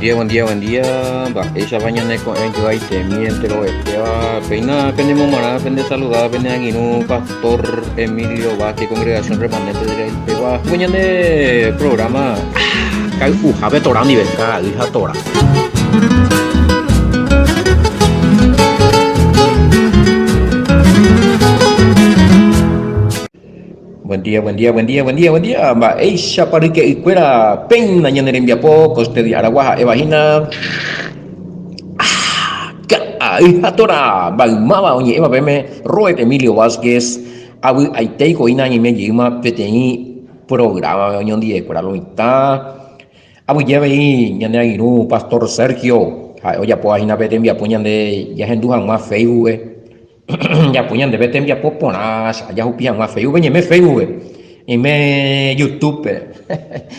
Buen día, buen día, buen día. Mba'éichapa ñane ko'ẽ joaitemi enterovetéva. Péina penemomarã, pende saludada, pene angirũ Pastor Emilio Vázquez, Congregación Remanente de Israel-pegua. Ko ñane programa kay'uhápe Torá ndive, ka'ay ha Torá. Buen día, buen día, buen día, buen día, buen día. Mba'éichapa ryke'ykuéra péina ñane rembiapo Coste de Aragua ha'éva hína. Ah, ka'ay ha Torá maymáva oñe'ẽva peẽme Robert Emilio Vázquez avy'aitéiko hína añeime jeýma peteĩ programa-pe oñondivekuéra lo mitã. Aguyje avei ñane angirũ Pastor Sergio ha'e ojapóva hína pe tembiapo ñande jahendu hag̃ua Facebook-pe. Japu ñandéve tembiapo porã jahupi hag̃ua Facebook-pe, ñaime Facebook-pe, ñaime YouTube-pe,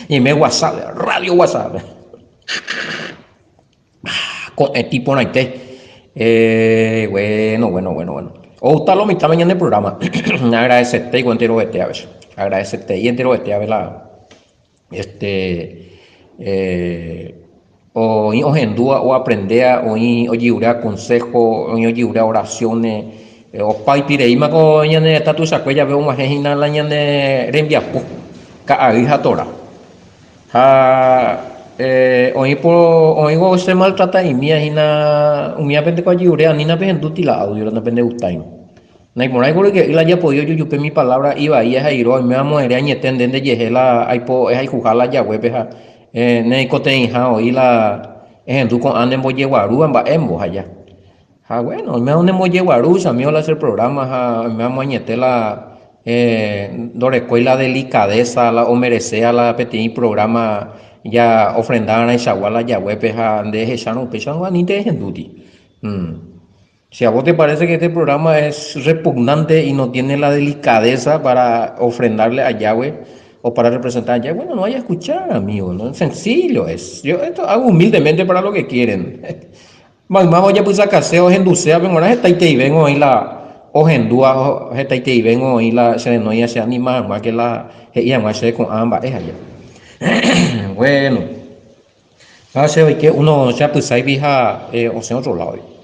ñaime WhatsApp-pe, radio WhatsApp-pe. Ko'ẽtĩ porãite. Eh, bueno, bueno, bueno, bueno. Ogusta lo mitãme ñane programa. Agradecetéiko enterovete avei. Agradecetéi enterovete avei la Este, eh, oĩ ohendúva, oaprendéva, oĩ ojeruréva consejo, oĩ ojeruréva oraciones, opa ipireíma ko ñane retã tuichakue jave og̃uahẽ hína la ñane rembiapo, ka'ay ha tora. Ha eh, oĩ po, oĩvo che maltrata'imíva hína umívapente ko ajeruréva, anína pehendúti la audio la napendegustáirõ. Naiporãi pórke la japoi ojujupe mi palabra ivai ahairo oime amo'ẽre añete nde ndejehe la aipo ehayhuha la jaguépe ha nereikotevẽiha oĩ la ehendu ko'ã nembojeguarúva mba'émbo ha ja. Ha bueno, oime onembojeguaru chamigo la che programa ha oime amoañete la ndorekói la delicadeza la omerecea la peteĩ programa ja ofrenda rãichagua la jaguépe ha nde ehechárõ upéicha anínte ehendúti. Si a vos te parece que este programa es repugnante y no tiene la delicadeza para ofrendarle a Yahweh o para representar a Yahweh, bueno, no vaya a escuchar, amigo, ¿no? Sencillo es. Yo esto hago humildemente para lo que quieren. Maymáva ojapysakase ohendusévape g̃uarã hetaiteivéngo oĩ la ohendúva hetaiteivéngo oĩ la che renóiva che anima hag̃ua ke la he'i hag̃ua chéve ko'ã mba'e haja. Bueno. Ha che oike uno che apysáigui ha osẽ otro lado.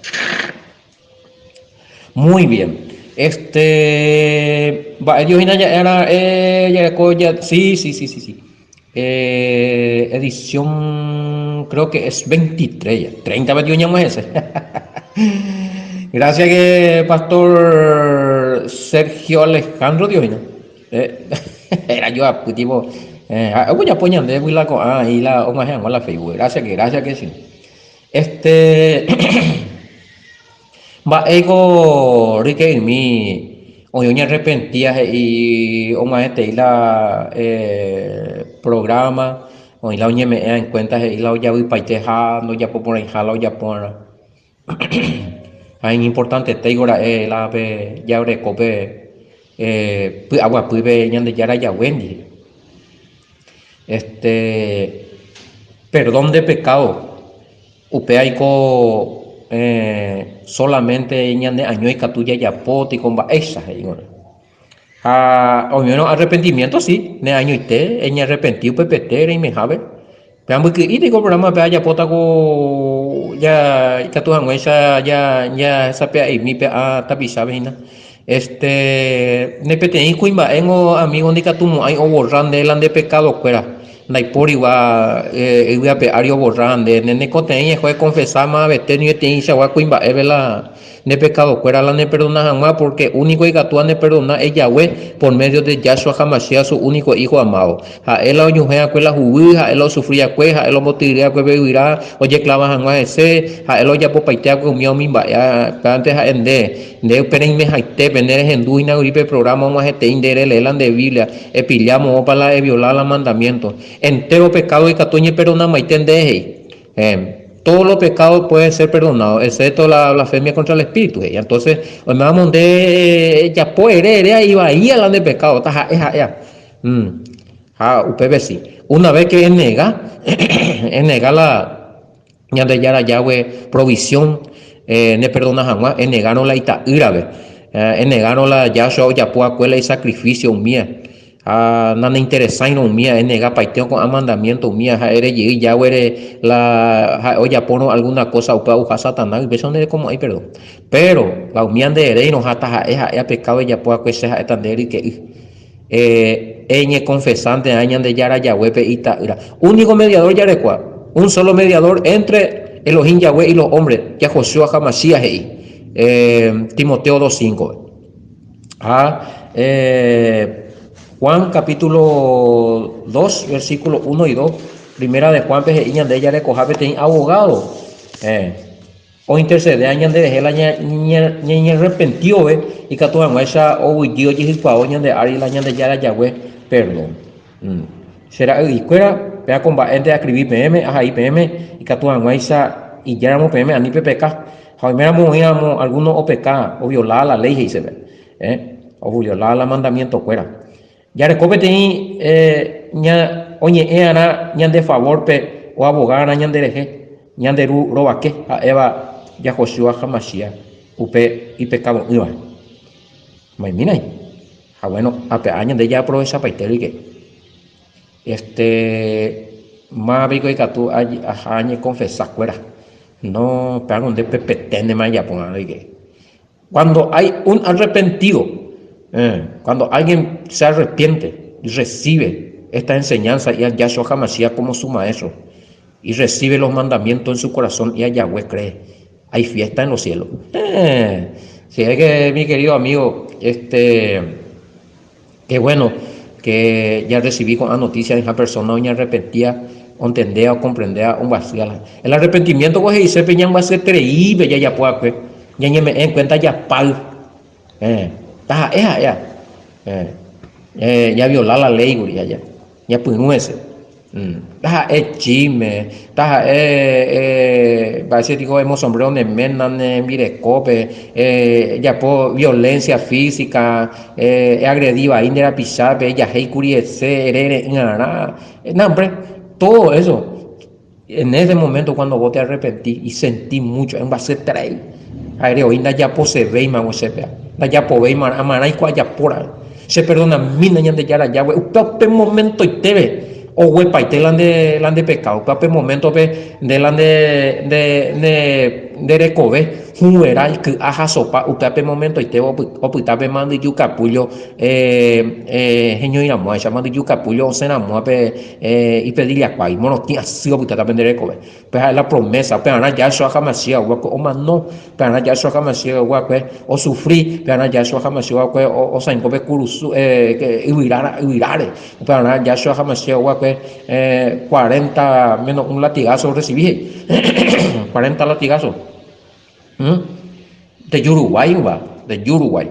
Muy bien. Este, mba'e Dios hína ja'e ára jareko ja, sí, sí, sí, sí, sí. Eh, edición creo que es 23 ya. 30 Dios ñamoĩ hese. Gracias que pastor Sergio Alejandro Dios hína. Era yo apy tipo ha'e ojapo ñandéve la ko'ã ahí la og̃uahẽ hag̃ua la Facebook. Gracias que, gracias que sí. Este mba'éiko ryke'ymi oĩ oñearrepentía he'i og̃uahẽtei la programa, oĩ la oñeme'ẽva en cuenta he'i la ojavypaiteha, ndojapoporãiha la ojapo'arã. Ha iñimportantetéiko ra'e la pe jarekópe py'aguapýpe Ñandejára Yahweh ndive. Este, perdón de pecado, upéva iko solamente ñane año ikatu jajapo tiko mba'éicha he'i guarã. Ha oimérõ arrepentimiento si, ne añoite eñearrepenti upepete reimehápe. Pe ambyky'i niko programa pe ajapóta ko ja ikatu hag̃uáicha ja jahesape'a'imi pe ã tapichápe hína. Este, ne peteĩ kuimba'éngo amigo ndikatumo'ãi oborra nde la nde pekadokuéra. Ndaipórigua yvy ape ári oborra nde. Ne nekotevẽi eho ekonfesa mavete ni peteĩchagua kuimba'épe la Nde pekadokuéra la neperdona hag̃ua, pórke úniko ikatúva neperdona es Yahweh, por medio de Yahshua HaMashiach, su úniko Hijo amado. Ha'e la oñuhẽ va'ekue la huguy, ha'e la osufri va'ekue, ha'e la ombotyryry va'ekue pe yvyra ojeklava hag̃ua hese, ha'e la ojapopaite va'ekue umíva umi mba'e. Upévante ha'e nde, nde upe reimehaitépe, nde rehendu hína kuri pe prográma og̃uahẽtei nde relee la nde Biblia, epilla moõpa la eviola la mandamiénto. Entéro pekádo ikatu oñeperdonamaite nde he'i. Todos los pecados pueden ser perdonados, excepto la blasfemia contra el Espíritu, he'i. Entonces, oiméramo nde ejapo ere ere ivaía la nde pecado, taha'e ha'éa. Ha upépe si. Una vez que enega, enega la Ñandejára Yahweh provisión ne perdona hag̃ua, enegárõ la ita'ýrape, enegárõ la Yahshua ojapo va'ekue la isacrificio umía. Ha naneinteresáirõ umía enegapaitérõ ko'ã mandamiénto umía ha ere jey Yahweh-re la ha'e ojapórõ algúna kósa upéva ouha Satanás, upéicha nderekomo'ãi perdón. Péro la umía ndeeréirõ ha taha'e ha'éva pekádo ejapo va'ekue che ha'éta nde ryke'y. Eñekonfesánte'ã Ñandejára Yahweh-pe Ita'ýra. Úniko mediador jarekua, un solo mediador entre Elohim Yahweh y los hombres, Yahoshua HaMashiach he'i, Timoteo 2.5. Ha Juan capítulo 2, versículo 1 y 2, primera de Juan-pe he'i ñande jarekoha peteĩ abogado. Ointercedea ñanderehe la ñañearrepentiove ikatu hag̃uáicha ovy'y ojehykuavo ñande ári la Ñandejára Yahweh perdón. Che ra'y'ikuéra, péva ko mba'énte askrivi peẽme, ahai peẽme, ikatu hag̃uáicha ijáramo peẽme ani pepeka. Ha oiméramo oĩramo algúno opeka, oviola la léi he'ise pe, oviola la mandamientokuéra. Jareko peteĩ oñe'ẽ'arã ñande favórpe oavoga'arã ñanderehe, ñande Ru rovake, ha'éva Yahoshua HaMashiach, upe ipekado'ỹva. Maimínai. Ha bueno, ape'a ñande jaaprovechapaite rike. Este, máva piko ikatu aha añekonfesa kuéra. No, péva nde pepeténtema ejapo rike. Cuando hay un arrepentido, eh, cuando alguien se arrepiente y recibe esta enseñanza y a Yahshua HaMashiach como su maestro, y recibe los mandamientos en su corazón y a Yahweh cree, hay fiesta en los cielos. Eh, si es que mi querido amigo, este, qué bueno que ya recibí con la noticia de esa persona oña arrepentía, ontendea o comprendea un vacía. El arrepentimiento pues dice pe ñambyasetereípe jajapoakue, ñañeme'ẽ en cuenta japáy. Eh, taha'e ha'éa. Eh, eh, javiola la ley kuri aja. Ñapyrũ hese. Taha'e chisme, taha'e mba'éicha piko emosombrero ne ména ne rembirekópe, ejapo violencia física, eagredi vai nde rapichápe, ejahéi kuri hese, ere ere'ỹarã, no hombre, todo eso, en ese momento cuando vos te arrepentís y sentís mucho, embyaseterei, ha ere voi ndajaposevéima ko che péa, ndajapovéima amarãiko ajapóra'e, che perdonamína Ñandejára Yahweh, upéva upe momentoitépe oguepaite la nde la nde pecado, upéva upe moméntope nde la nde nde nde rekove hũvera iky'a ha sopa, upéva pe momentoitépe opyta pe mandyju capullo heñoiramo'ãicha, mandyju capullo osẽramo'ã pe ipedillakuágui, morotĩ asy opytáta pende rekove. Pe ha'e la promesa, upearã Yahshua HaMashiach oguakue omano, upearã Yahshua HaMashiach oguakue osufri, upearã Yahshua HaMashiach oguakue osaingo pe kurusu yvyra yvyráre, upearã Yahshua HaMashiach oguakue cuarenta menos un latigazo orrecibi he'i, cuarenta latigazo. De Uruguay uva, de Uruguay.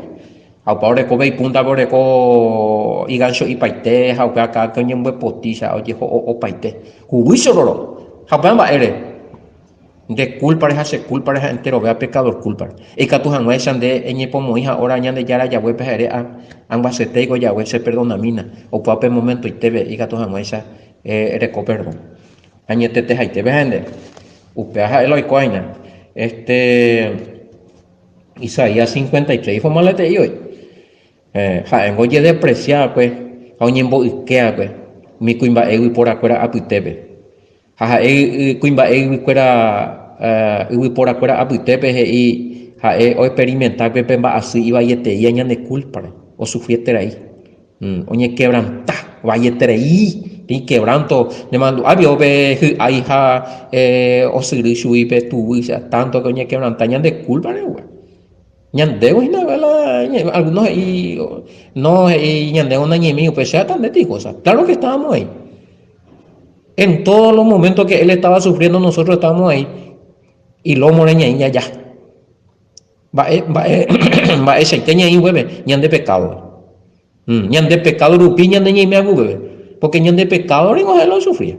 Ha opa oreko pe ipúntape oreko igancho'ipaite ha upéva káda ke oñembyepoti ojeho'opaite. Huguy chororo. Ha upéva mba'ére? Nde kúlpare ha che kúlpare ha enterovéva pekadór kúlpare. Ikatu hag̃uáicha nde eñepomoĩ ha óra Ñandejára Yahwépe ha ere, Ambyasetéiko Yahweh, cheperdonamína. Opa upe momentoitépe ikatu hag̃uáicha ereko perdón. Añetetehaitépe ha nde. Upéva ha'e la oiko aína. Este Isaías 53 ifomalete'i oĩ. Eh, ha'éngo ojedepresia va'ekue ha oñemboyke va'ekue umi kuimba'e yvyporakuéra apytépe. Ha ha'e kuimba'e yvykuéra yvyporakuéra apytépe he'i ha'e oexperimenta va'ekue pe mba'asy ivaieteia ñande kúlpare, osufrieterei. Oñekevranta vaieterei, peteĩ kevránto nemandu'a pio pe hy'ái ha osyry chugui pe tuguýicha, tánto ke oñekevranta ñande kúlpare upe. Ñandévo hína la algunos he'i no he'i ñandévo nañaimi upéicha ta ndéti kósa. Claro que estábamos ahí. En todos los momentos que él estaba sufriendo nosotros estábamos ahí. Ilómore ñaĩ jaja. Mba'e, mba'e, mba'eichaite ñaĩ upépe? Ñande pekádo. Ñande pekádo rupi ñande ñaime upépe. Pórke ñande pekádo ningo ha'e la osufría.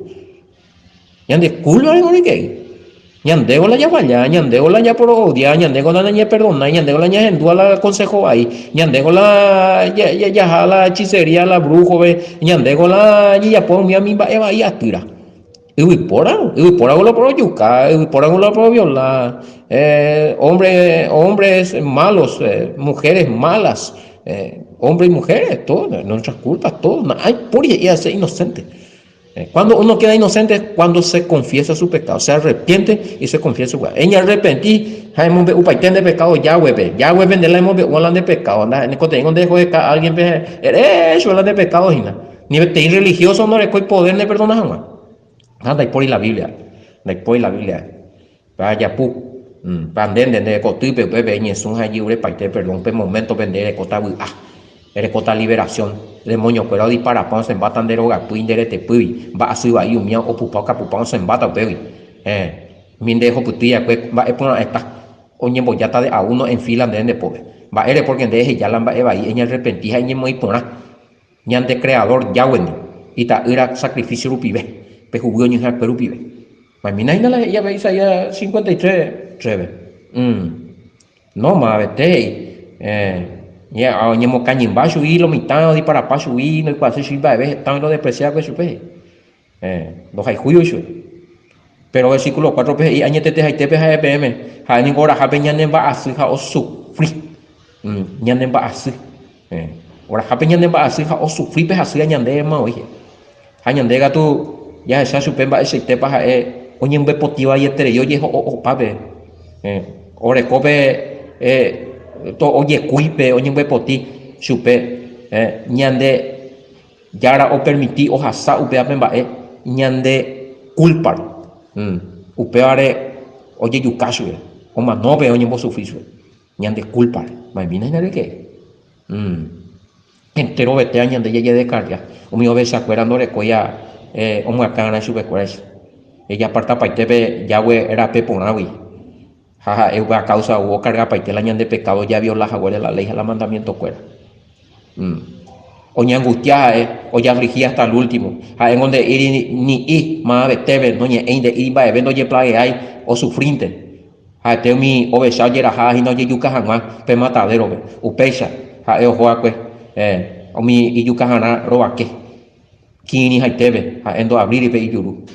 Ñande kúlpa ningo oreke'y. Ñandévo la jafalla, ñandévo la japoro'odia, ñandévo la nañeperdonái, ñandévo la ñahendúva la konsého vai, ñandévo la jaha la hechisería, la brújope, ñandévo la jajapo umi mba'e vai atýra. Yvypóra, yvypóra lo oporojuka, yvypóra lo oporoviola, eh, hombre, hombres malos, eh, mujeres malas. Hombre y mujeres, todo, nuestras culpas, todo. Ndaipóri he'i hese inocente. Cuando uno queda inocente? Cuando se confiesa su pecado, se arrepiente y se confiesa su pecado. Eñarrepenti ha emombe'upaite nde pecado Yahweh-pe. Yahweh-pe nde la emombe'úva la nde pecado. Ndekoteĩngo nde ejuega alguien-pe ere chupe la nde pecado hína. Ni peteĩ religioso ndorekói poder neperdona hag̃ua. Ha ndaipóri la Biblia. Ndaipóri la Biblia. Pa japu. Pa nde nde nde kotýpe upépe eñesũ ha ejerurepaite perdón pe moméntope nde erekóta vy'a, erekóta liberación. Demoniokuéra odiparapa osẽmbáta nde rogapýi nde retepýgui, mba'asy vai umía opupa okapupa osẽmbáta upégui. Héẽ, umi nde ehopytýi va'ekue mba'e porã'eta oñembojáta de a uno en fila nde nde pópe. Mba'ére? Pórke nde eheja la mba'e vai eñarrepenti ha eñemoĩ porã. Ñande Creador Yahweh-ndi, Ita'ýra sacrificio rupive, pe huguy oñyhãkue rupive. Maimína hína la he'i avei Isaías 53, 3-pe. Mm. No, mavete he'i. Eh, ña, oñemokañymba chugui lo mitã, odiparapa chugui, ndoikuaasy chugui mba'eve, heta oĩ lo desprecia va'ekue chupe he'i. Eh, ndohayhúi voi chupe. Péro versículo 4-pe he'i, Añetetehaitépe ha'e peẽme, ha'e ningo orahápe ñane mba'asy ha osufri. Mm, ñane mba'asy. Eh, orahápe ñane mba'asy ha osufri pe hasýva ñandévema voi. Ha ñande katu jahecha chupe mba'eichaitépa ha'e oñembyepoti vaieterei ojeho'o'opápe. Eh, orekópe eh, to ojekúipe oñembyepoti chupe eh, ñande Jára opermiti ohasa upéva pe mba'e ñande kúlpare. Upévare ojejuka chupe, omano peve oñembosufri chupe ñande kúlpare. Mba'emína hína reike. Enterovetéva ñande jajedekarga umi ovechakuéra ndorekóiva omyakãrã chupekuéraicha. Ejapartapaite pe Yahweh rape porãgui. Ha ha'e upéva káusa ou okargapaite la ñande pekádo javiola haguére la léi ha la mandamientokuéra. Oñangustia ha'e, ojaflihi hasta el último. Ha'éngo nde'íri ni'i mavavetépe, noñe'ẽi, nde'íri mba'eve, ndojeplageái, osufrínte. Ha'ete umi ovecha ojeraha hína ojejuka hag̃ua pe matadérope. Upéicha, ha'e oho va'ekue umi ijukaharã rovake, kirirĩhaitépe, ha'e ndoavríri pe ijuru.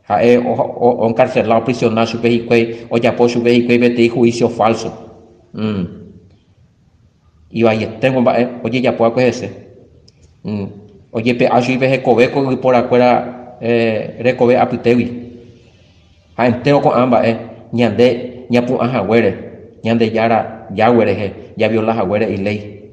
Ha'e oenkarcela, oprisiona chupe hikuái, ojapo chupe hikuái peteĩ huísio fálso. Ivaieténgo mba'e ojejapo va'ekue hese. Ojepe'a chugui pe hekove ko yvyporakuéra rekove apytégui. Ha entéro ko'ã mba'e ñande ñapu'ã haguére Ñandejára Yahweh rehe, javiola haguére iléi.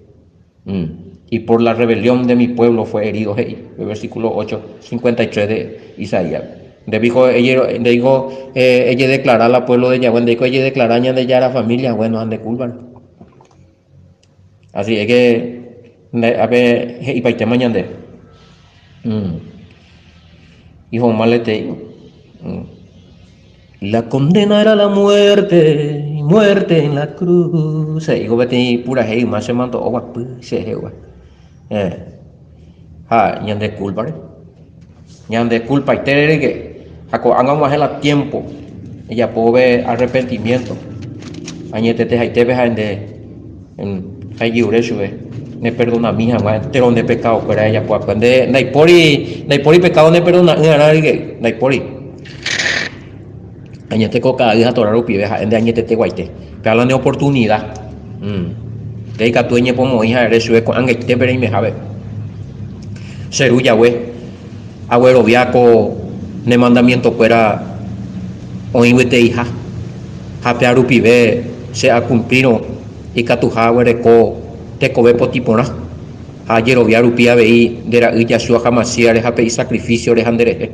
Y por la rebelión de mi pueblo fue herido, he'i pe versículo 8, 53 de Isaías. Nde piko nde piko ejedeclara la pueblo de Yahweh, nde piko ejedeclara Ñandejára familia, bueno, ha nde culpa. Así es que nde ápe he'ipaitéma ñande. Mm. Ihomaletei. Mm. La condena era la muerte, y muerte en la cruz. He'íko peteĩ purahéi yma che mando'o guapy che jehegua. Eh. Ha ñande kúlpare. Ñande kulpaitére reike. Ha ko'ág̃a og̃uahẽ la tiempo ejapóve arrepentimiento. Añetetehaitépe ha nde ha ejyure chupe neperdonami hag̃ua entéro nde pekadokuéra ejapo va'ekue. Nde ndaipóri ndaipóri pekádo neperdona'ỹarã reike, ndaipóri. Añete ko ka'ay ha Torá rupive ha'e nde añeteteguaite. Péva la ne oportunida. Nde ikatu eñepomoĩ ha ere chupe ko'ág̃aitépe reimehápe. Che ru Yahweh, aguerovia ko ne mandamientokuéra oĩ gueteiha, ha péva rupive che akumplírõ ikatuha aguereko tekove potĩ porã, ha ajerovia rupi avei nde ra'y Yahshua HaMasíah-re ha pe isakrifísiore ha nderehe.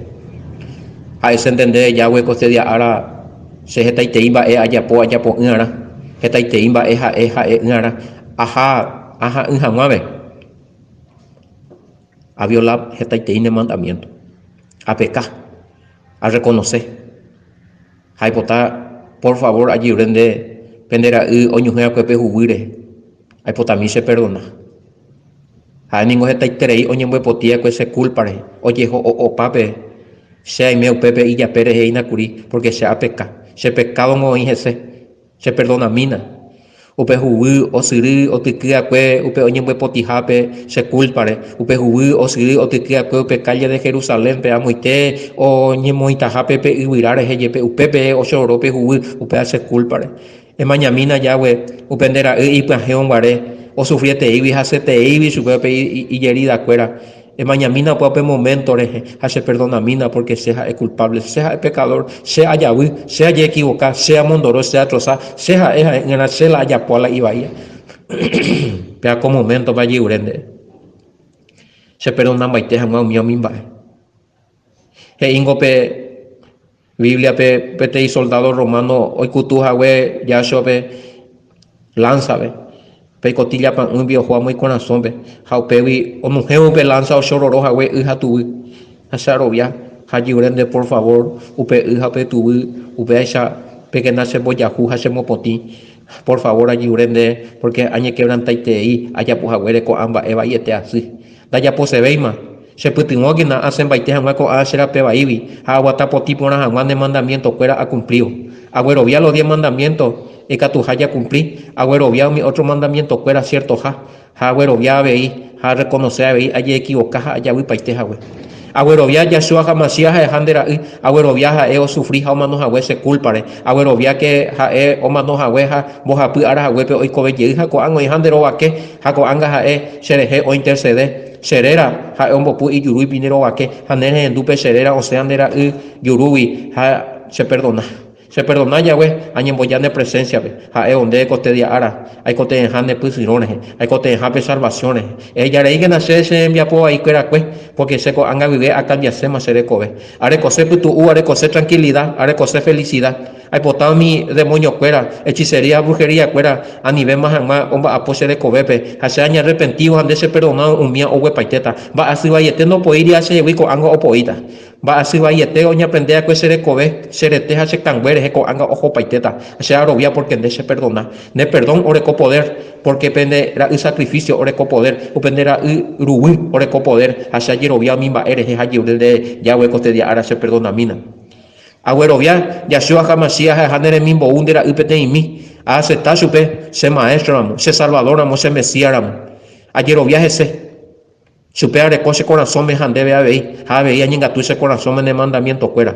Ha'e chentende Yahweh kostedia ára che hetaitei mba'e ajapo ajapo'ỹarã, hetaitei mba'e ha'e ha'e'ỹarã, aha aha'ỹ hag̃uáme aviola hetaitei ne mandamiento. Apeka, arrekonose, ha aipota por favor ajerure nde pende ra'y oñohẽ va'ekue pe huguy rehe, aipotami cheperdona. Ha'e ningo hetaiterei oñembyepoti va'ekue che kúlpa rehe, ojeho'o'opa pe che aime upépe ijape rehe hína kuri, pórke che apeka. Che pekádongo oĩ hese, cheperdonamína. Upe huguy osyry otyky va'ekue upe oñembyepotihápe che kúlpare, upe huguy osyry otyky va'ekue upe kálle de Jerusalénpe, amoite oñemoĩtahápe pe yvyra rehe jepe, upépe ochororo pe huguy, upéva che kúlpare. Emañamína Yahweh, upe nde ra'y ipyahẽvo guare. Osufrieteígui, hasyeteígui chupe pe ijeridakuéra. Emañamína upéva upe moménto rehe ha cheperdonamína pórke che ha'e kulpávle, che ha'e pekadór, che ajavy, che ajeekivoka, che amondoro, che atrosa, che ha'e ha'e'ỹrã, che la ajapóva la ivaíva. Péva ko moméntope ajerure ndéve. Cheperdonambaite hag̃ua umi umi mba'e. He'íngo pe Bíbliape peteĩ soldádo rrománo oikutu hague Yáshuape lánsape, pe ikotilla pa'ũgui oho amo ikorasõpe, ha upégui onuhẽvo pe lánsa ochororo hague y ha tuvy. Ha che arovia, ha ajerure nde por favór upe y ha upe tuvy, upévaicha pekena chembojahu ha chemopotĩ. Por favór ajerure nde, pórke añekevrantaiterei ajapo haguére ko'ã mba'e vaiete asy. Ndajaposevéima. Chepytyvõkena asẽmbaite hag̃ua ko'ã che rape vaígui ha aguata potĩ porã hag̃ua ne mandamientokuéra akumplívo. Aguerovia los diez mandamientos ikatuha jakumpli, aguerovia umi ótro mandamientokuéra siertoha, ha aguerovia avei ha arrekonose avei ajeekivoka ha ajavypaite hague. Aguerovia Yahshua HaMashiach ha'eha nde Ra'y, aguerovia ha'e osufri ha omano hague che kúlpare, aguerovia ke ha'e omano hague ha mbohapy ára haguépe oikove jey ha ko'ág̃a oĩha nde rovake ha ko'ág̃a ha'e cherehe ointersede. Che réra, ha'e ombopu ijurúipi nde rovake, ha ne rehendu pe che réra osẽa nde ra'y jurúgui, ha cheperdona. Cheperdona jave, añemboja ne presénsiape, ha'e o nde kostedia ára, aikotevẽha ne pysyrõ rehe, aikotevẽha pe salvasiõ rehe. Ehejareíkena che che rembiapo vaikuerakue, pórke che ko'ág̃a guive akambiaséma che rekove. Arekose pytu'u, arekose trankilida, arekose felisida. Aipota umi demoniokuéra, hechicería ha brujería-kuéra anivéma hag̃ua omba'apo che rekovépe, ha che añearrepentívo ha nde cheperdonávo umía oguepaitéta. Mba'asy vaiete ndopoíri chehegui ko'ág̃a opoíta. Mba'asy vaiete oñeaprende va'ekue che rekove, che rete ha che kangue rehe ko'ág̃a ohopaitéta. Ha che arovia pórke nde cheperdona. Ne perdón oreko poder, pórke pe nde ra'y sakrifísio oreko poder, upe nde ra'y ruguy oreko poder, ha che ajerovia umi mba'e rehe ha ajerure nde Yahweh kostedia ára cheperdonamína. Aguerovia, Yahshua HaMashiach ha'eha ne remimbou nde ra'y peteĩmi. Aasepta chupe che Maestro ramo, che Salvador ramo, che Mesías ramo. Ajerovia hese. Chupe areko che korasõme ha ndéve avei, ha avei añengatu che korasõme ne mandamientokuéra.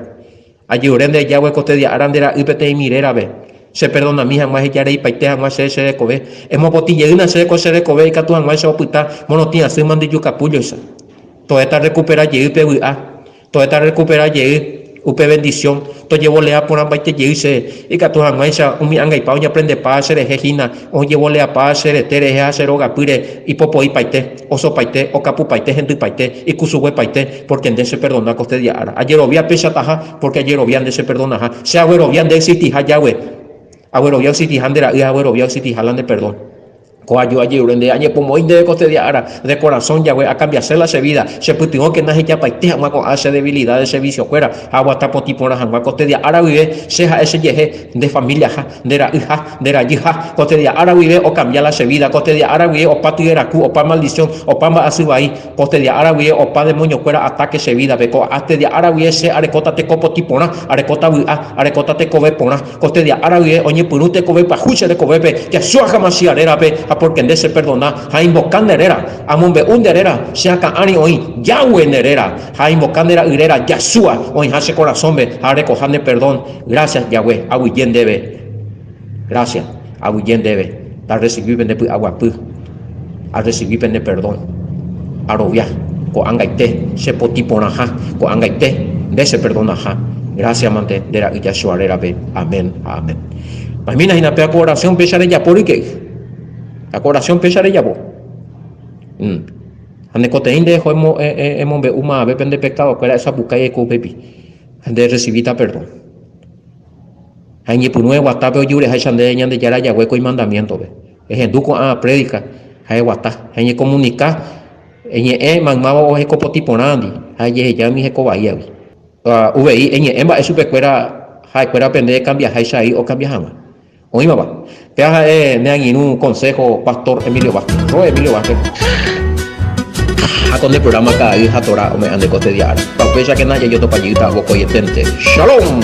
Ajerure nde Yahweh kostedia ára nde ra'y peteĩmi rérape, che perdonami hag̃ua ehejareipaite hag̃ua chéve che rekove. Emopotĩ jeýna chéve ko che rekove ikatu hag̃uáicha opyta morotĩ asy mandyju kapúlloicha. Toéta rekupera jey pe vy'a. Toéta rekupera jey upe vendisión, tojevolea porãmbaite jey che, ikatu hag̃uáicha umi angaipa oñaprendepa cherehe hína, ojevoleapa che rete rehe ha che rogapýre ipopoipaite, osopaite, okapupaite, hendypaite, ikusuguepaite, pórke nde cheperdona kostedia ára. Ajerovia peichataha, pórke ajerovia nde cheperdonaha. Che aguerovia nde existiha Yahweh. Aguerovia oexistiha nde Ra'y ha aguerovia oexistiha la nde perdón. Ko aju ajerure ndéve, añepomoĩ ndéve kostedia ára, de korasõ jave, akambiase la che vida, chepytyvõkena ahejapaite hag̃ua ko'ã che debilidades, che visiokuéra, ha aguata potĩ porã hag̃ua. Kostedia ára guive, che ha'e chejehe, nde familiaha, nde ra'yha, nde rajyha. Kostedia ára guive okambia la che vida, kostedia ára guive opa tyeraku, opa maldicion, opa mba'asy vai, kostedia ára guive opa demoniokuéra atáke che vídape. Ko'ástedia ára guive che arekóta teko potĩ porã, arekóta vy'a, arekóta tekove porã. Kostedia ára guive oñepyrũ tekove pyahu che rekovépe, Yahshua HaMashiach rérape, ha pórke nde cheperdona, ha aimboka nde réra, amombe'u nde réra, che akã ári oĩ Yahweh nde réra, ha aimboka nde ra'y réra Yahshua oĩha che korasõme ha arekoha ne perdón. Gracias Yahweh, aguyje ndéve. Gracias, aguyje ndéve. Tarresivi pende py'aguapy, arresivi pende perdón. Arovia, ko'ág̃aite che potĩ porãha, ko'ág̃aite nde che perdonaha. Gracias mante nde ra'y Yahshua rérape. Amén ha amén. Pahemína hína péva ko oración péicha rejapo ryke'y. Ha ko oración péicha rejapo. Ha nekoteĩ nde eho emombe'u mavave pende pekadokuéra esapukái eiko upépi. Ha nde erresivíta perdón. Ha eñepyrũ eguatápe ojerureháicha ndéve Ñandejára Yahweh ko imandamiéntope. Ehendu ko'ã prédika ha eguata, ha eñekomunika, eñe'ẽ maymáva ohekopotĩ porãndi ha ejeheja umi hekovaíagui. Uvei eñe'ẽ mba'e chupekuéra ha'ekuéra pende ekambiaháicha ai okambia hag̃ua. Oĩmapa? Péva ha'e ne angirũ consejo Pastor Emilio Vázquez. Roe Emilio Vázquez. Ha ko nde programa Ka'ay ha Torá ome'ã nde kostedia ára. Ha upéichakena jajotopa jeýta vokoieténte. Shalom!